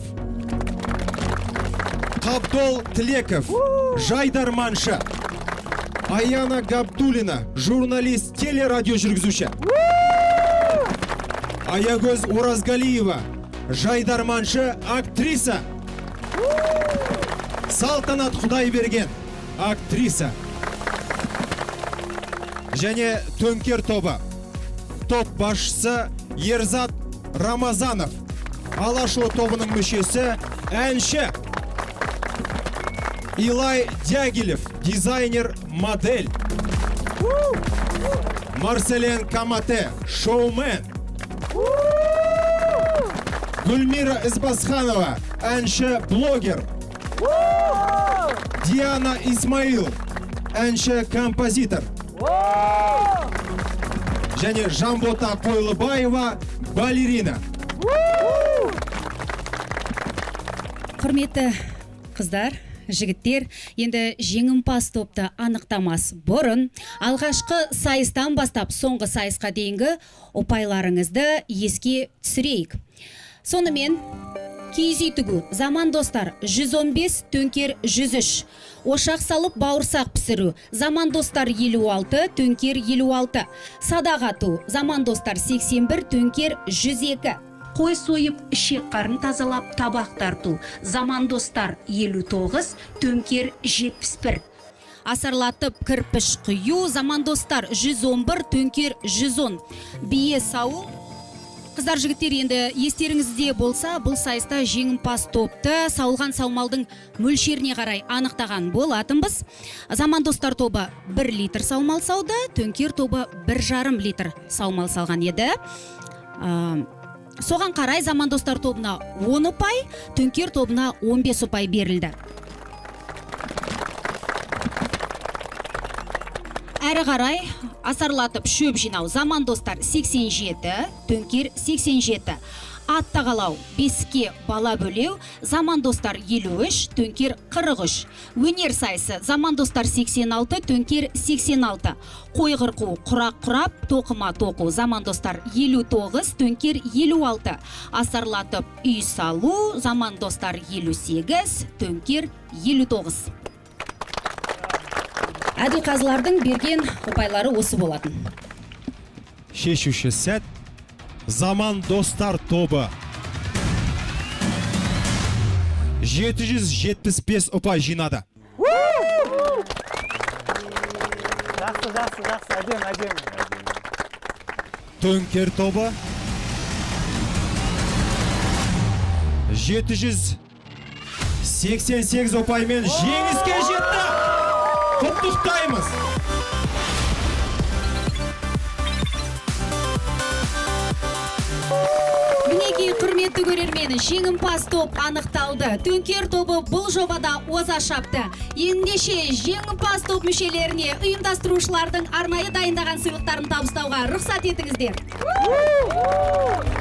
Қабдол Тілеков, жайдарманшы. Аяна Габдулина, журналист, телерадио жүргізуші. Аягөз Оразгалиева, жайдарманшы, актриса. Салтанат Құдайберген, актриса. Және Төңкер тобы. Топ басшысы Ерзат Рамазанов, Алашұлы тобының мүшесі, әнші. Илай Дягилев, дизайнер, модель. Марселен Камате, шоумен. Гүлмира Ізбасханова, әнші, блогер. Диана Исмаил, әнші, композитор. Және Жанбота Қойлыбаева, балерина. Құрметті қыздар, жігіттер, енді жеңімпаз топты анықтамас бұрын алғашқы сайыстан бастап соңғы сайысқа дейінгі ұпайларыңызды еске түсірейік. Сонымен киіз үй тігу, Заман достар 115, Төңкер 103. Ошақ салып бауырсақ пісіру, Заман достар 56, Төңкер 56. Садақ ату, Заман достар 81, Төңкер 102. Қой сойып, ішек қарын тазалап, табақ тарту, Заман достар 59, Төңкер 71. Асарлатып кірпіш құю, Заман достар 111, Төңкер 110. Бие сау. Қыздар, жігіттер, енді естеріңізде болса, бұл сайыста жеңімпаз топты сауылған саумалдың мөлшеріне қарай анықтаған болатынбыз. Заман достар тобы 1 литр саумал сауды, Төңкер тобы 1,5 литр саумал салған еді. Соған қарай Заман достар тобына 10 ұпай, Төңкер тобына 15 ұпай берілді. Әрі қарай асарлатып шөп жинау, Заман достар 87, Төңкер 87. Ат тағалау, бесікке бала бөлеу, Заман достар 53, Төңкер 43. Өнер сайысы, Заман достар 86, Төңкер 86. Қой қырқу, құрақ құрап, тоқыма тоқу, Заман достар 59, Төңкер 56. Асарлатып үй салу, Заман достар 58, Төңкер 59. Әділ қазылардың берген ұпайлары осы болатын. Шешуші сәт, Заман достар тобы 775 ұпай жинады. Жақсы, жақсы, жақсы, әдемі, әдемі. Төңкер тобы 788 ұпаймен жеңіске жетті. Құттықтаймыз! Мінекей, құрметті көрермен, жеңімпаз топ анықталды. Төңкер тобы бұл жобада оза шапты. Ендеше жеңімпаз топ мүшелеріне ұйымдастырушылардың арнайы дайындаған сыйлықтарын табыстауға рұқсат етіңіздер.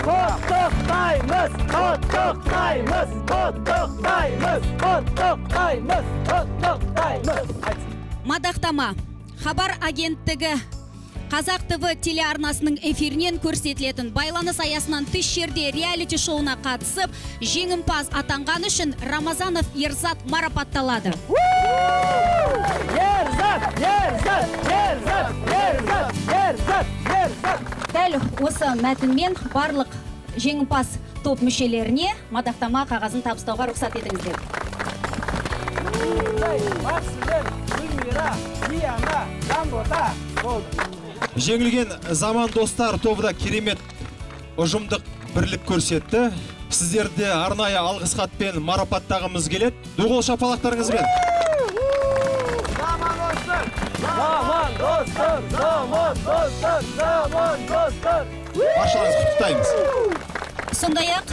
Құттықтаймыз, құттықтаймыз, құттықтаймыз, құттықтаймыз, құттықтаймыз. Мадақтама. Хабар агенттігі Қазақ ТВ телеарнасының эфирінен көрсетілетін байланыс аясынан тыс жерде реалити шоуына қатысып, жеңімпаз атанған үшін Рамазанов Ерзат марапатталады. Ерзат, Ерзат, Ерзат, Ерзат, Ерзат, Ерзат. Дәл осы мәтінмен барлық жеңімпаз топ мүшелеріне мадақтама қағазын табыстауға рұқсат етіңіздер. Максим, Гүлмира, Диана, Жанбота, болды. Жеңілген Заман достар тобы да керемет ұжымдық бірлік көрсетті. Сіздерді арнайы алғыс хатпен марапаттағымыз келеді. Ду қол шапалақтарыңызбен. Заман достар, заман достар, заман достар, заман достар. Баршаларыңызды құттықтаймыз. Сондай-ақ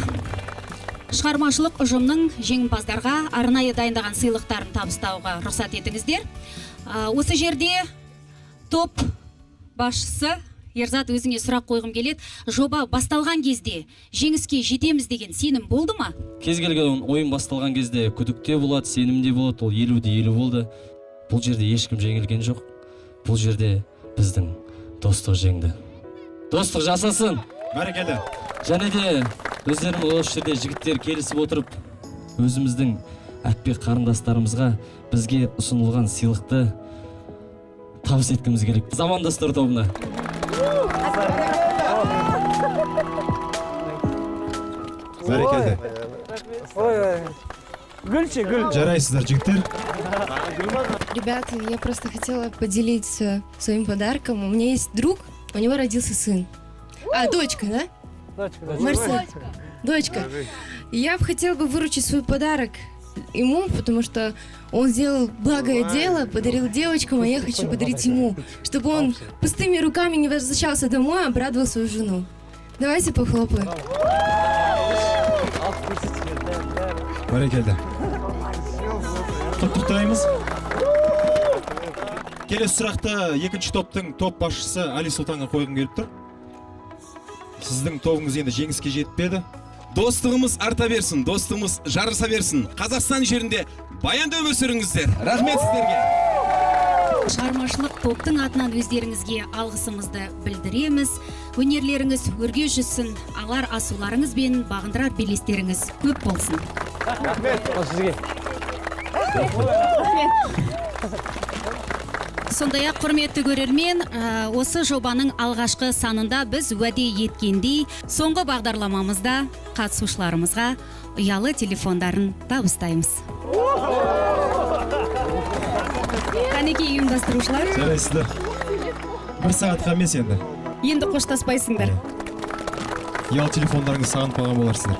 шығармашылық ұжымның жеңімпаздарға арнайы дайындаған сыйлықтарын табыстауға рұқсат етіңіздер. Осы жерде топ басшысы Ерзат, өзіңе сұрақ қойғым келеді. Жоба басталған кезде жеңіске жетеміз деген сенім болды ма? Кез келген ойын басталған кезде күдік те болады, сенім де болады. Ол 50-де 50 болды. Бұл жерде ешкім жеңілген жоқ. Бұл жерде біздің достық жеңді. Достық жасасын. Бәрекелді. Және де өздерің осы жерде жігіттер келісіп отырып, өзіміздің әпке қарындастарымызға бізге ұсынылған сыйлықты табыс еткіміз керек. Замандастар тобына. Бәрекелді. Ой, ой. Гүлші, гүл. Жарайсыздар, жігіттер. Ребята, я просто хотела поделиться своим подарком. У меня есть друг, у него родился сын. А, дочка, да? Дочка. Марсель. Дочка. Я бы хотела бы выручить свой подарок ему, потому что он сделал благое дело, подарил девочкам, а я хочу подарить ему, чтобы он пустыми руками не возвращался домой, а обрадовал свою жену. Давайте похлопаем. Бәрекелді. Құттықтаймыз. Келесі сұрақты екінші топтың топ басшысы Али Сұлтанға қойғым келіп тұр. Сіздің тобыңыз енді жеңіске жетпеді. Достығымыз арта берсін, достығымыз жарыса берсін. Қазақстан жерінде баянды өмір сүріңіздер. Рахмет сіздерге. Шығармашылық топтың атынан өздеріңізге алғысымызды білдіреміз. Өнерлеріңіз өрге жүзсін, алар асуларыңыз бен бағындырар белестеріңіз көп болсын. Рахмет. Сізге. Сондай-ақ, құрметті көрермен, осы жобаның алғашқы санында біз уәде еткендей, соңғы бағдарламамызда қатысушыларымызға ұялы телефондарын табыстаймыз. Қанекей, ұйымдастырушылар. Жарайсыздар. Бір сағатқа емес енді. Енді қоштаспайсыңдар. Ұялы телефондарыңызды сағынып қалған боларсыздар.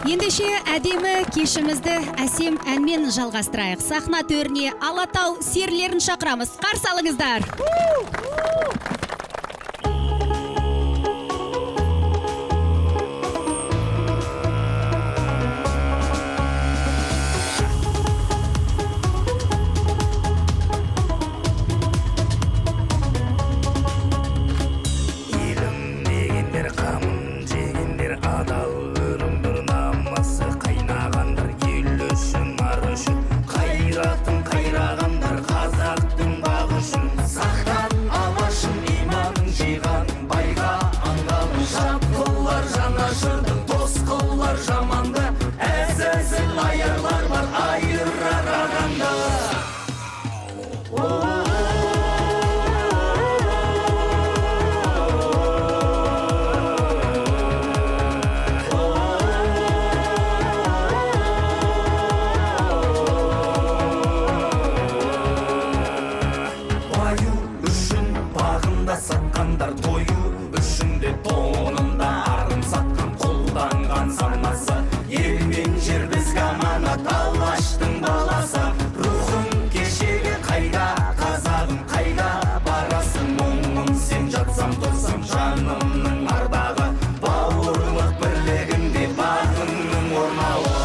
Ендеше әдемі кешімізді әсем әнмен жалғастырайық. Сахна төріне Алатау серілерін шақырамыз. Қарсы алыңыздар. Елім дегендер қамын жегендер адал өрім бір намысы қайнағандар ел үшін ар үшін қайратын қайрағандар қазақтың бағы үшін сақтан алашын. Жандар тою үшін де тонында арын сатқан, қолданған санасы. Ел мен жер бізге аманат, Алаштың баласы. Рухың кешегі қайда, қазағым қайда барасың? Мұңым сен, жатсам тұрсам жанымның ардағы. Бауырлық бірлігінде бағыңның орнауы.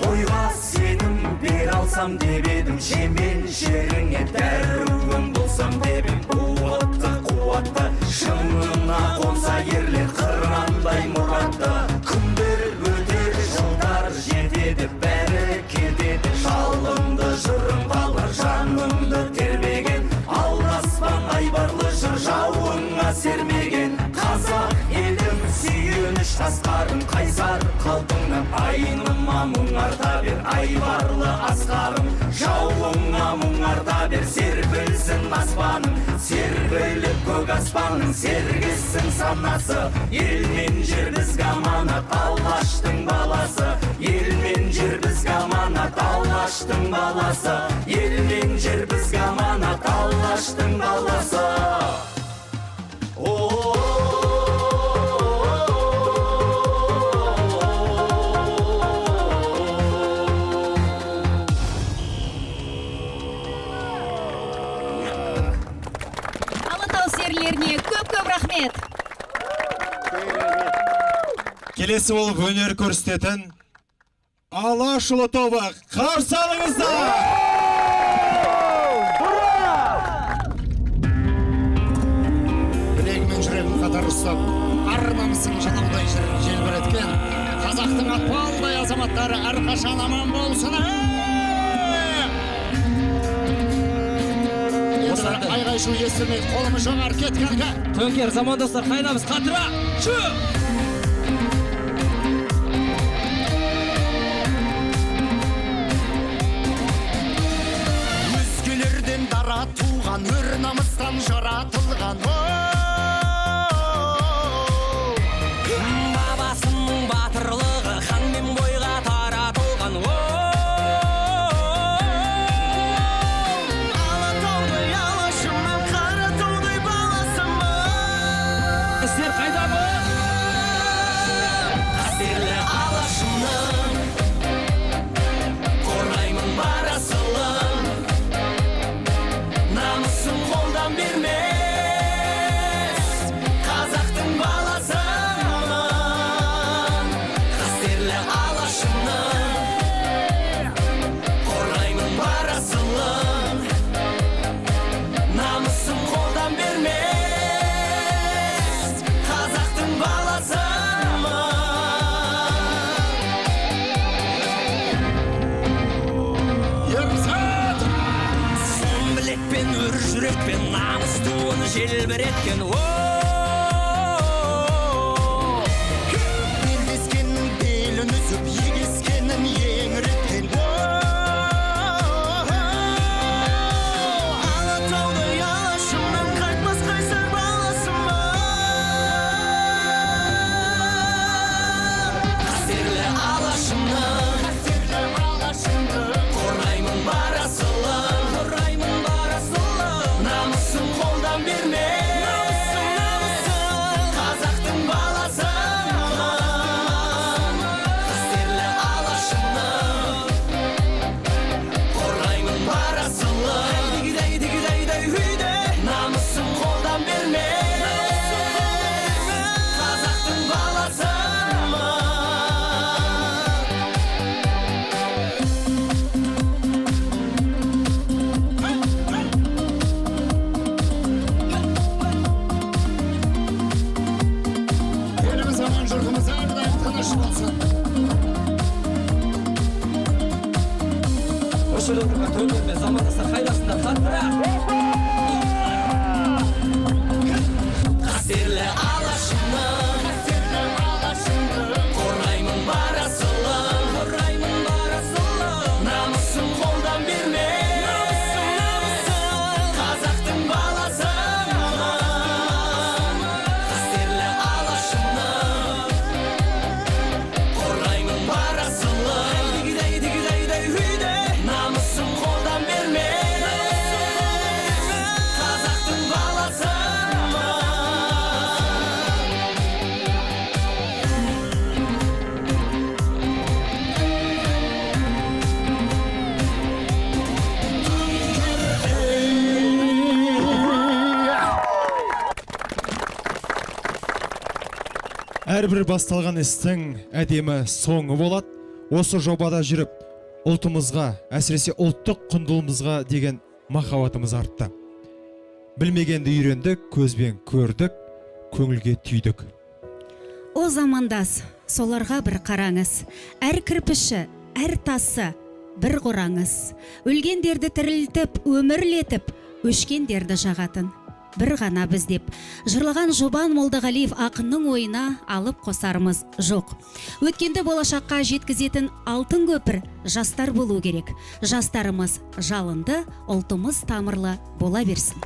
Ойға сенім бере алсам деп едім, жемен жеріңе дәруім болсам деп ем. Қуатты, қуатты шыңына қонса ерлер қырандай мұратты. Күндер өтер, жылдар жетеді, бәрі кетеді. Жалынды жырым қалар жанымды тербеген. Алдаспан айбарлы жыр жауыңа сермеген. Қазақ елім сүйеніш асқарым, қайсар қалпыңнан айныма мұңарта бер, айбарлы асқарым. Жауыңа мұңарта бер, серпілсін аспаның, серпіліп көк аспанның сергісін санасы. Ел мен жер бізге аманат, Алаштың баласы. Ел мен жер бізге аманат, Алаштың баласы. Ел мен жер бізге аманат, Алаштың баласы. Алатау серілеріне көп-көп рахмет. Келесі болып өнер көрсететін Алашұлы тобы, қарсы алыңыздар! Білегі мен жүрегін қатар ұстап, ар намысын жалаудай желбіреткен қазақтың атпалдай азаматтары әрқашан аман болсын. Енді бір айғай шу естілмей, қолымыз жоғары кеткенге. Төңкер, замандастар, қайдамыз? Қатыра! Шу! Өзгелерден дара туған, өр намыстан жаратылған. Бабасының батырлығы ханмен бойға таратылған. Алатаудай алашымның, Қаратаудай баласымын. Сіздер қайдамыз? Қастерлі алашымның, қорғаймын бар асылын. Намысын қолдан бермес, қазақтың баласымын. Қастерлі алашымның, қорғаймын бар асылын. Намысын қолдан бермес, қазақтың баласымын. Ерзат! Сұм білекпен, өр жүрекпен, намыс туын желбіреткен. Белдескеннің белін үзіп, егескенін еңіреткен. Алатаудай алашымның, қайтпас қайсар баласымын. Қастерлі алашымның, қастерлі алашымның, қорғаймын бар асылын, қорғаймын бар асылын. Намысын қолдан бермес, Әрбір басталған істің әдемі соңы болады. Осы жобада жүріп, ұлтымызға, әсіресе ұлттық құндылығымызға деген махаббатымыз артты. Білмегенді үйрендік, көзбен көрдік, көңілге түйдік. О замандас, соларға бір қараңыз. Әр кірпіші, әр тасы бір қораңыз. Өлгендерді тірілтіп, өмірлетіп, өшкендерді жағатын бір ғана біз деп жырлаған Жұбан Молдағалиев ақынның ойына алып қосарымыз жоқ. Өткенді болашаққа жеткізетін алтын көпір жастар болу керек. Жастарымыз жалынды, ұлтымыз тамырлы бола берсін.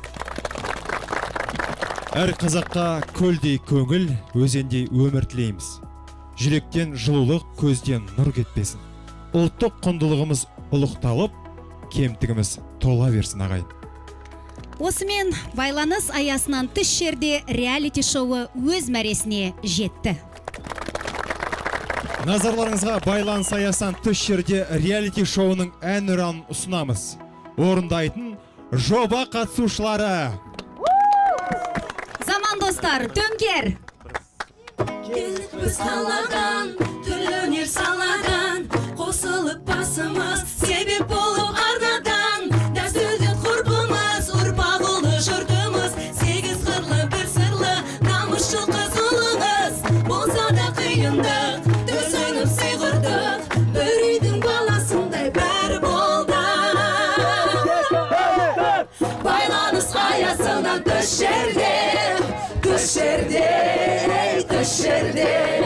Әр қазаққа көлдей көңіл, өзендей өмір тілейміз. Жүректен жылулық, көзден нұр кетпесін. Ұлттық құндылығымыз ұлықталып, кемтігіміз тола берсін, ағайын. Осымен «Байланыс аясынан тыс жерде» реалити шоуы өз мәресіне жетті. Назарларыңызға «Байланыс аясынан тыс жерде» реалити шоуының ән ұранын ұсынамыз. Орындайтын жоба қатысушылары. Заман достар, төңкер! Келдік біз қаладан, түрлі өнер саладан, қосылып басымыз, себеп болып арнадан. Дәстүрден құрбымыз, ұрпақ ұлы жұртымыз, сегіз қырлы бір сырлы, намысшыл қыз ұлымыз. Болса да қиындық, түсініп сый құрдық, бір үйдің баласындай бәрі болды. Байланыс аясынан тыс жерде, тыс жерде, тыс жерде.